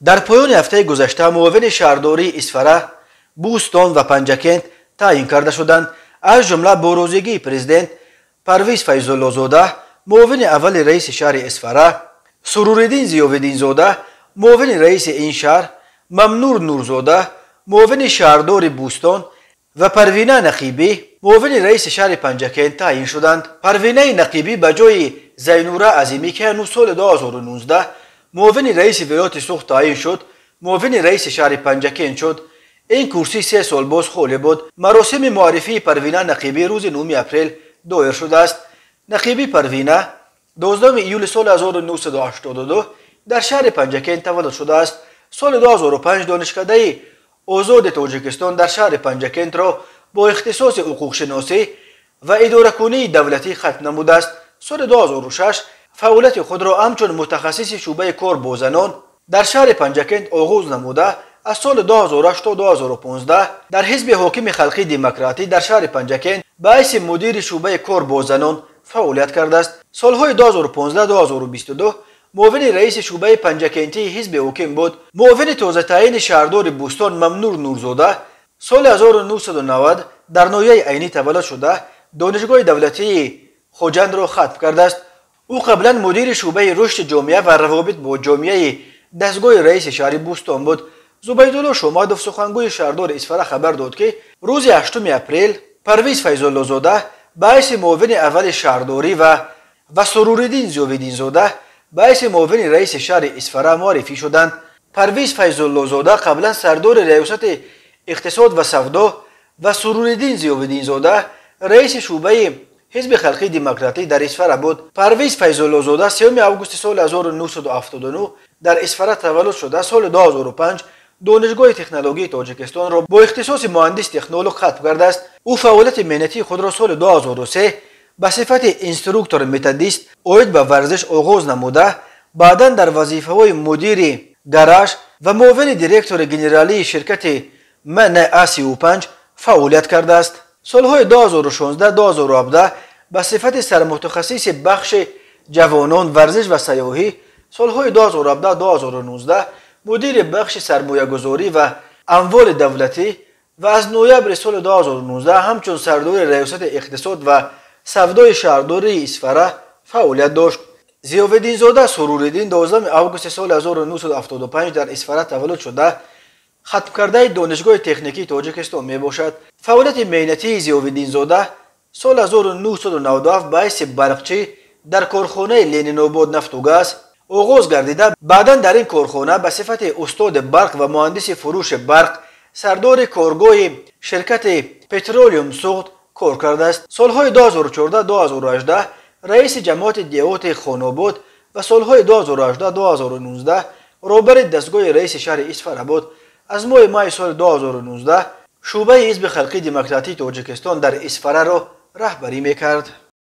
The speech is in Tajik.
Дар поёни ҳафтаи гузашта муовини шаҳрдории Исфара, Бӯстон ва Панҷакент таъин карда шуданд. Аз ҷумла бо розигии президент Парвиз Файзуллозода, муовини аввали раиси шаҳри Исфара, Суруриддин Зиёвиддинзода, муовини раиси ин шаҳр, Мамнур Нурзода, муовини шаҳрдори Бӯстон ва Парвина Нақибӣ, муовини раиси шаҳри Панҷакент таъин шуданд. Парвинаи Нақибӣ ба ҷои Зайнура Азимӣ, ки ҳанӯз соли 2019 муовини раиси вилояти Суғд таъин шуд, муовини раиси шаҳри Панҷакент шуд. Ин курсӣ 3 сол боз холӣ буд. Маросими муаррифии Парвина Нақибӣ рӯзи 9 апрел доир шудааст. Нақибӣ Парвина 12 июли соли 1982 дар шаҳри Панҷакент таваллуд шудааст. Соли 2005 донишкадаи Озоди Тоҷикистон дар шаҳри Панҷакентро бо ихтисоси ҳуқуқшиносӣ ва идоракунии давлатӣ хатм намудааст. Соли 2006 фаъолияти худро ҳамчун мутахассиси шӯъбаи кор бо занон дар шаҳри Панҷакент оғоз намуда, аз соли 2008 то 2015 дар ҳизби ҳокими халқии демократӣ дар шаҳри Панҷакент ба ҳайси мудири шӯъбаи кор бо занон фаъолият кардааст. Солҳои 2015-2022 муовини раиси шӯъбаи панҷакентии ҳизби ҳоким буд. Муовини тозатаъини шаҳрдори Бӯстон Мамнур Нурзода соли 1990 дар ноҳияи Айнӣ таваллуд шуда, донишгоҳи давлатии Хоҷандро хатм кардааст. Ӯ қаблан мудири шӯъбаи рушди ҷомеа ва равобит бо ҷомеаи дастгоҳи раиси шаҳри Бӯстон буд. Зубайдулло Шомадов, сухангӯи шаҳрдори Исфара, хабар дод, ки рӯзи 8 апрел Парвиз Файзуллозода ба ҳайси муовини аввали шаҳрдорӣ ва Суруриддин Зиёвиддинзода ба ҳайси муовини раиси шаҳри Исфара муаррифӣ шуданд. Парвиз Файзуллозода қаблан сардори раёсати иқтисод ва савдо ва Суруриддин Зиёвиддинзода раиси шӯъбаи ҳизби халқии демократӣ дар Исфара буд. Парвиз Файзуллозода 3 августи соли 1979 дар Исфара таваллуд шуда, соли 2005 донишгоҳи технологияи Тоҷикистонро бо ихтисоси муҳандис-технолог хатм кардааст. Ӯ фаъолияти меҳнатии худро соли 2003 ба сифати инструктор-методист оид ба варзиш оғоз намуда, баъдан дар вазифаҳои мудири гараж ва муовини директори генералии ширкати МНА-35 фаъолият кардааст. Солҳои 2016-2017 ба сифати сармутахассиси бахши ҷавонон, варзиш ва сайёҳӣ, солҳои 2017-2019 мудири бахши сармоягузорӣ ва амволи давлатӣ ва аз ноябри соли 2019 ҳамчун сардори раёсати иқтисод ва савдои шаҳрдории Исфара фаъолият дошт. Зиёвиддинзода Суруриддин 12 августи соли 1975 дар Исфара таваллуд шуда, хатмкардаи донишгоҳи техникии Тоҷикистон мебошад. Фаъолияти меҳнатии Зиёвиддинзода соли 1997 ба ҳайси барқчӣ дар корхонаи Ленинобод нафту газ оғоз гардида, баъдан дар ин корхона ба сифати устоди барқ ва муҳандиси фурӯши барқ, сардори коргоҳи ширкати Петролиум Суғд кор кардааст. Солҳои 2014-2018 раиси ҷамоати деҳоти Хонобод ва солҳои 2018-2019 роҳбари дастгоҳи раиси шаҳри Исфара буд. Аз моҳи майи соли 2019 шӯъбаи ҳизби халқии демократии Тоҷикистон дар Исфараро раҳбарӣ мекард.